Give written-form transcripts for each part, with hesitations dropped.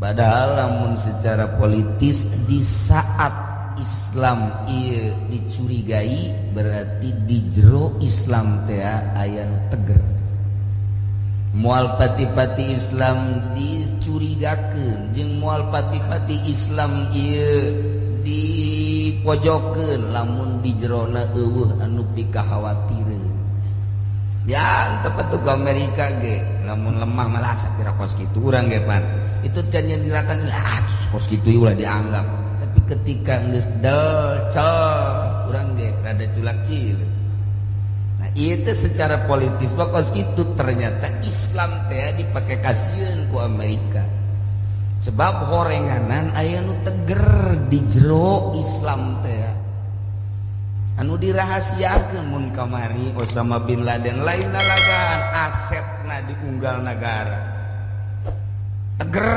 Padahal lamun secara politis di saat Islam ieu dicurigai berarti di jero Islam teh aya nu teger. Moal pati-pati Islam dicurigakeun jeung moal pati-pati Islam ieu dipojokeun lamun di jerona eueuh anu pikakhawatireun. Ya tepat tuh Amerika ge lamun lemah malah sapira kos kitu urang ge pan. Itu can diratan lah kos kitu ulah dianggap. Tapi ketika geus del cel urang ge rada culak cileuk. Nah, itu secara politis mah kos kitu ternyata Islam teh dipake kasieun ku Amerika. Sebab horenganan aya nu teger di jero Islam teh. Anu dirahasiakeun mun kamari Osama bin Laden lain lalagaan asetna diunggal nagara. Teger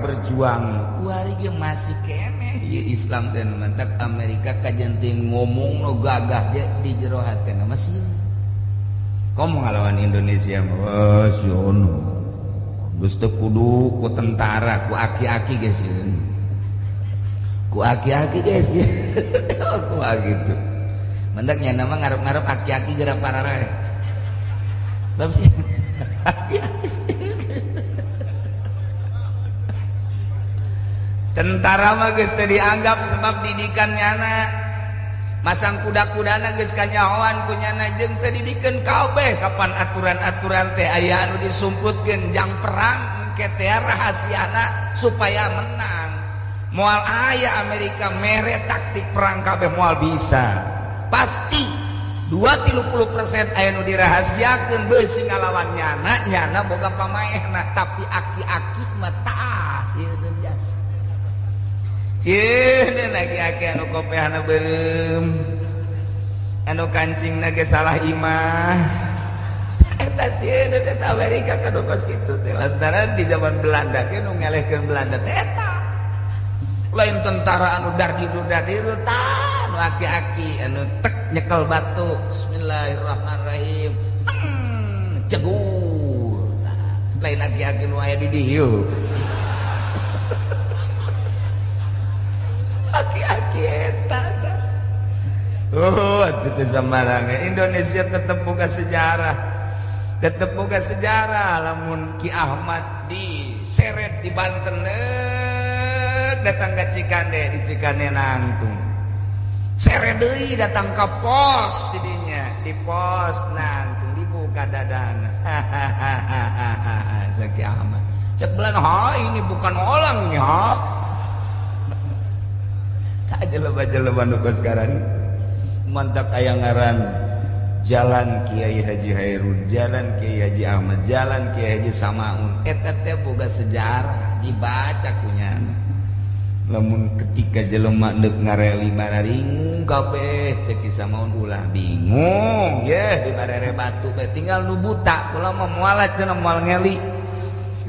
berjuang kuari ge masih keneh ieu Islam teh mantak Amerika kajen teh ngomong nu gagah ge di jero hatena masih. Komo ngalawan Indonesia mah siono. Geus teu kudu ku tentara ku aki-aki ge sieun. Ku aki-aki ge sieun. Ku gitu. Mantak nya nama ngarep-ngarep aki-aki geura pararae. Bab sih. Tentara mah geus teu dianggap sebab didikan nyana. Masang kuda-kudana geus kanyahoan ku nyana jeung teu didikeun kabeh kapan aturan-aturan teh aya anu disumputkeun jang perang engke teh rahasiana supaya menang. Moal aya Amerika mere taktik perang kabeh moal bisa. Pasti 20-30% aya nu dirahasiakeun beusi ngalawan nyana, nyana boga pamaehna tapi aki-aki mah tah sieun jasa. Sieun aki-aki anu kopehana beureum. Anu kancingna ge salah imah. Eta sieun eta Amerika kanu kos kitu teh lantaran di zaman Belanda ge nu ngelehkeun Belanda teh eta. Lain tentara anu dardidu-dardidu tah anu aki-aki anu tek nyekel batu bismillahirrahmanirrahim cegur nah, lain aki-aki nu aya di dieu aki-aki eta tah. Oh atuh teh samarang Indonesia tetep boga sejarah, tetep boga sejarah lamun Ki Ahmad diseret di Banten datang ke Cikande, di Cikande nangtung. Sere deui datang ke pos didinya, di pos nangtung dibuka dadana. Hahaha Ki Ahmad. Cek belan, ha ini bukan orang ini ha. Tak jelema-jelema nu sekarang. Mantak aya ngaran Jalan Kiai Haji Hairun, Jalan Kiai Haji Ahmad, Jalan Kiai Haji Samaun. Eta teh boga sejarah dibaca kunyana. Lamun ketika jelema deuk ngareli bararingung kabeh cek Ki Samaun ulah bingung yeh di barere batu bae tinggal nu buta kula mah moal cenah moal ngeli.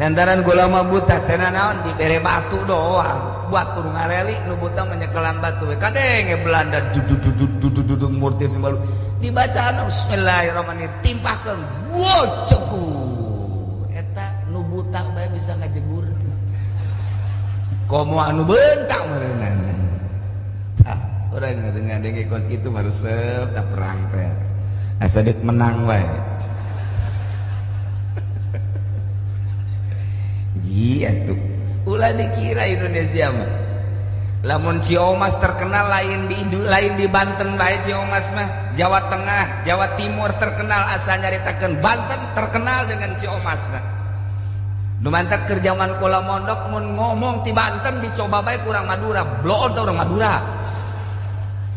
Lantaran kula mah buta teh naon dibere batu doang. Batu ngareli nu buta menyekelan batu we kadenge Belanda dududududududud murti sembalu dibacaan bismillahirrahmanirrahim timpahkeun wo cegur eta nu buta bae bisa ngajegur. Komo anu bentak meureunana. Tah, urang ngadenge kos kitu mah resep tah perang teh. Asa deuk menang wae. Ji atuh. Ulah dikira Indonesia mah. Lamun Ciomas terkenal lain di Banten bae Ciomas mah. Jawa Tengah, Jawa Timur terkenal asal nyaritakeun Banten terkenal dengan Ciomas mah. Nu mantak keur jaman kula mondok mun ngomong ti Banten dicoba bae kurang Madura, bloon teh urang Madura.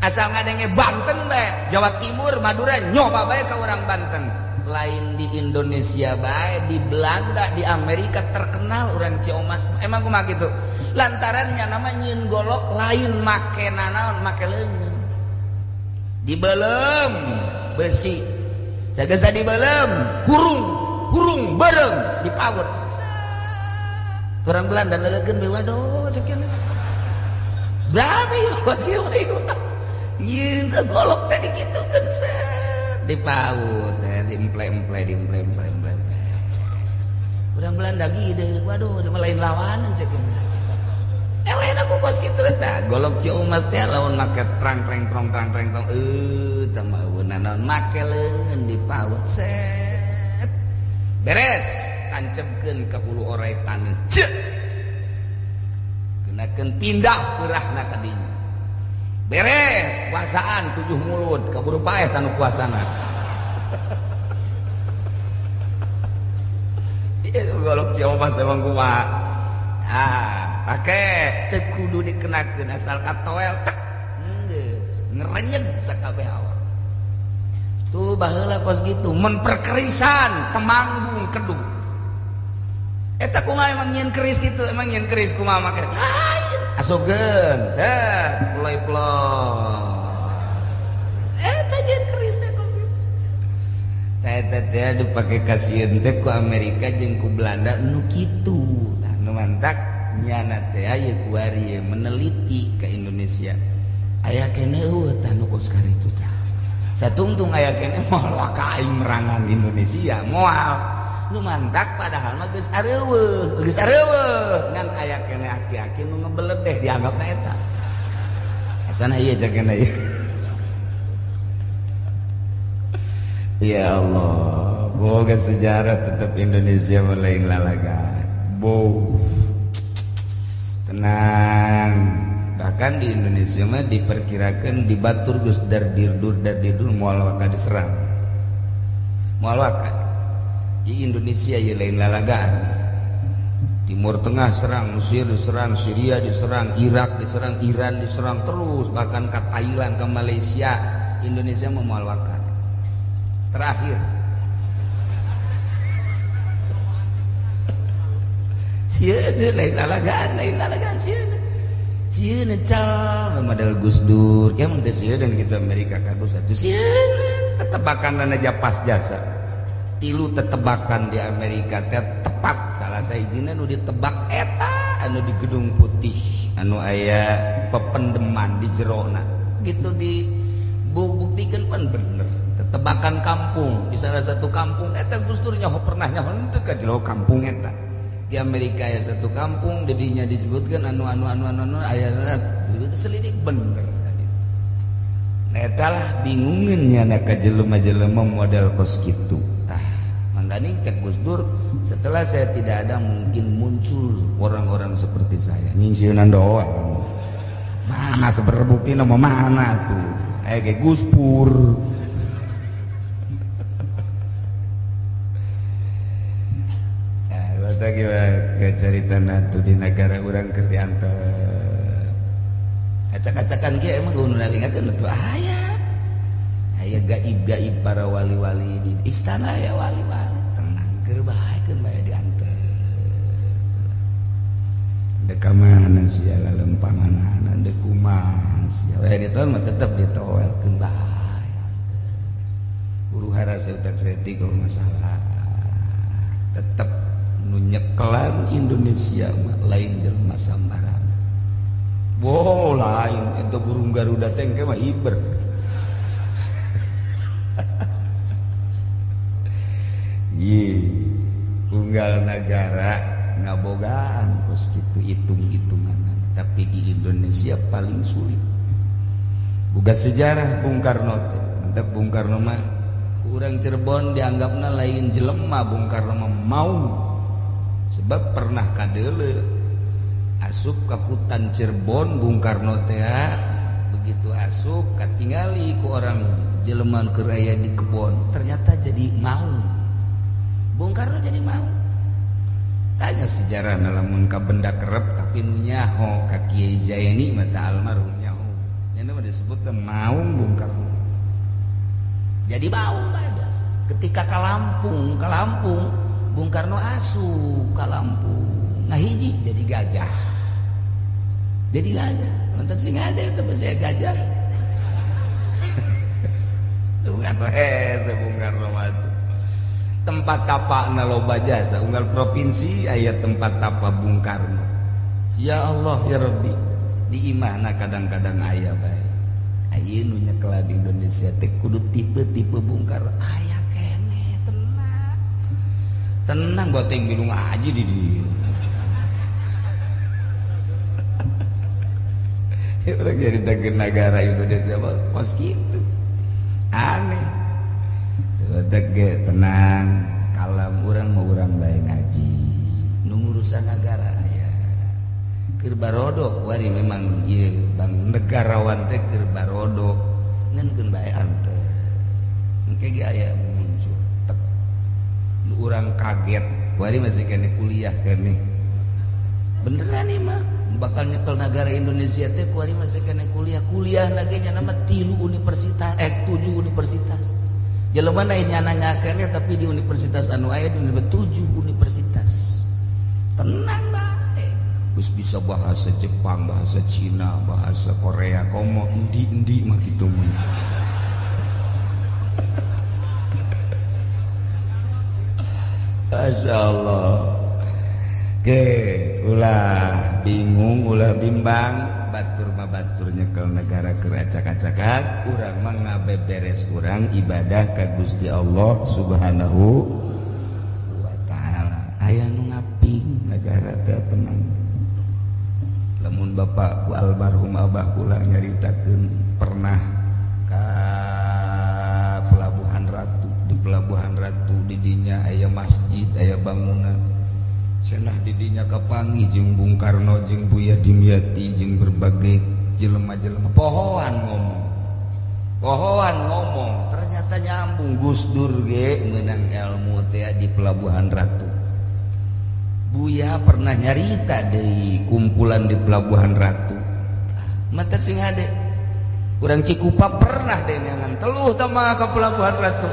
Asal ngadenge Banten bae, Jawa Timur, Madura nyoba bae ka urang Banten. Lain di Indonesia bae, di Belanda, di Amerika terkenal urang Ciomas. Emang kumaha kitu? Lantaran nya nama nyieun golok lain make nanaon, make leungeun. Dibelem besi. Sagesa dibelem, hurung bareng dipawet. Orang Belanda lelegeun we waduh cek ieu. Berapa ieu kos kieu ieu. Nyieun golok teh dikitukeun set dipaut teh diemple-emple diemple-emple. Urang Belanda gede, waduh lain lawanan cek eleh aku kos kitu tah golok Ciomas teh lawan make trang treng trong trang treng tong teu maueun naon make leungeun dipaut set beres tancebkeun ka hulu orai taneuh ceuk kenakeun pindah peurahna ka dinya beres puasaan 7 mulut kaburu paeh tanu puasana. Ieu golok Ciomas emang kumaha ah pake teu kudu dikenakeun asal katoel tek geus ngerenyeg sakabeh awak tuh baheula kos kitu memperkerisan temanggung kedu eta kumaha emang nyieun keris kitu emang nyieun keris kumaha make lain asukeun set ploy-ploy eta nyieun keris teh kos kitu eta teh dipake kasieun teh ku Amerika jeung ku Belanda nu kitu tah nu mantak nyana teh aya kuari meneliti ke Indonesia aya kene eueuh tah nu kos karitu tah satungtung aya kene moal ka aing merangan Indonesia moal nu mantak padahal mah geus areueuh ngan aya kene aki-aki nu ngebeledeh dianggapna eta asana ieu cakena ieu. Ya Allah boga sejarah tetap Indonesia mah lain lalagan boh tenang. Bahkan di Indonesia mah diperkirakan di batur geus dardirdur dardirdur moal waka diserang moal waka di Indonesia ye lain lalagaan. Timur Tengah serang, Mesir diserang, Syria diserang, Irak diserang, Iran diserang terus bahkan ke Thailand, ke Malaysia. Indonesia mah moal waka terakhir. Sieun lain lalagaan sieun. Sieun cal model Gus Dur. Emang teh sieun dan kita Amerika ka Gus atuh sieun tetebakan aja pas jasa. Tilu tetebakan di Amerika teh tepat salah sahijina nu ditebak eta anu di Gedung Putih anu aya pependeman di jerona. Gitu dibuktikan pan bener. Tetebakan kampung di salah satu kampung eta Gus Dur nyaho pernah nyaho henteu ka jero kampung eta. Di Amerika ya satu kampung dedinya disebutkan anu anu anu anu anu aya itu selidik bener tadi. Nah eta lah bingungeun nya ka jelema-jelema model kos kitu. Tah mangkaning cek Gus Dur setelah saya tidak ada mungkin muncul orang-orang seperti saya. Nyingsieunan doang. Mana seberbukti nama mana tuh? Aya ge Gus Pur. Ke cerita natu di negara orang keur diantar acak-acakan kieu emang nu nalingakeun atuh aya aya gaib-gaib para wali-wali di istana aya wali-wali tenang keur bae keun bae diantar dek ka mana sia lalempanganana dek kumaha sia we ditoel mah tetep ditoelkeun bae huru hara saeutik saeutik masalah tetep nu nyekelan Indonesia mah lain jelema sambarangan. Wow, lain eta burung Garuda teh engke mah hiber. Ye, unggal nagara ngabogaan kos kitu hitung-hitungan, tapi di Indonesia paling sulit. Boga sejarah Bung Karno teh, mantap Bung Karno mah ku urang Cirebon dianggapna lain jelema Bung Karno mah mau. Sebab pernah kadele asup ke hutan Cirebon Bung Karno teh begitu asup katingali ku orang jelema keur aya di kebon ternyata jadi mau Bung Karno jadi mau. Tanya sejarah lamun ka benda kerep tapi nu nyaho ka Kiai Zaini mata almarhum nyaho nya mah disebutna maung Bung Karno jadi maung bae biasa. Ketika ka Lampung Bung Karno asup ka Lampung ngahiji jadi gajah. Jadi gajah nonton sing ada itu saya gajah. Tuh kata hese Bung Karno mah tempat tapakna loba jasa unggal provinsi aya tempat tapa Bung Karno. Ya Allah ya Rabbi di imahna kadang-kadang aya bae. Aya nu nyekelan di Indonesia teh kudu tipe-tipe Bung Karno aya keneh tenang. Tenang buat yang milu ngaji di dia. Orang jadi takeun negara Indonesia kos gitu. Aneh. Teu tenang, kalam urang mau urang bae ngaji. Nu ngurusan negara aya. Keur barodok wari memang ieu bang negarawan teh keur barodok ngan keun bae ante. Engke ge aya muncul tek. Nu urang kaget, wari masih kene kuliah kene. Beneran ieu mah bakal nyekel negara Indonesia teh kuari masih kene kuliah. Kuliah lagi nya nama 3 universitas, 7 universitas. Jelema na nya nanyakeun tapi di universitas anu aya di 7 universitas. Tenang bae. Geus bisa bahasa Jepang, bahasa Cina, bahasa Korea, komo endi-endi mah kitu mah. Masya Allah. Oke, ulah bingung, ulah bimbang, batur mah batur nyekel negara keur acak-acakan, urang mah ngabeberes urang ibadah ka Gusti Allah Subhanahu wa taala. Aya nu ngaping negara teh tenang. Lamun bapak ku almarhum abah kula nyaritakeun pernah ka Pelabuhan Ratu, di Pelabuhan Ratu di dinya aya masjid, aya bangunan. Cenah didinya kapanggih jeung Bung Karno jeung Buya Dimyati jeung berbagai jelema-jelema pohoan ngomong. Pohoan ngomong ternyata nyambung. Gus Dur ge meunang ilmu teh di Pelabuhan Ratu. Buya pernah nyarita deui kumpulan di Pelabuhan Ratu. Matak sing hade. Urang Cikupa pernah deui neangan teluh tah mah ka Pelabuhan Ratu.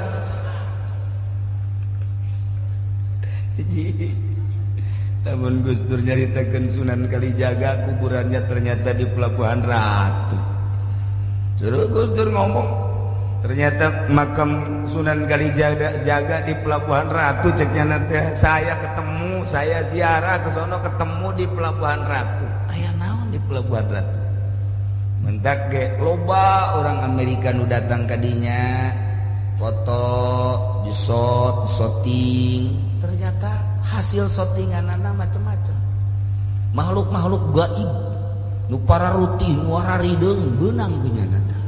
Namun Gus Dur nyaritakeun Sunan Kalijaga kuburannya ternyata di Pelabuhan Ratu. Terus Gus Dur ngomong, ternyata makam Sunan Kalijaga jaga di Pelabuhan Ratu ceknya nanti saya ketemu, saya ziarah ke sono ketemu di Pelabuhan Ratu. Aya naon di Pelabuhan Ratu? Mentak ge loba orang Amerika nu datang ka dinya, foto, disot, shooting, ternyata hasil shootinganana macem-macem. Makhluk-makhluk gaib nu pararutih nu wararideung beunang punyana teh.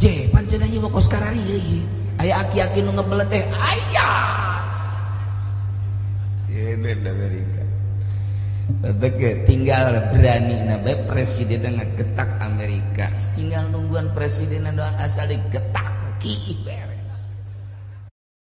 Je pancen ieu mah kos karari ieu. Aya aki-aki nu ngebeleteh aya. Sieun Amerika. Teh tinggal berani na bae presiden ngegetak Amerika. Tinggal nungguan presiden doang asal digetak ki beres.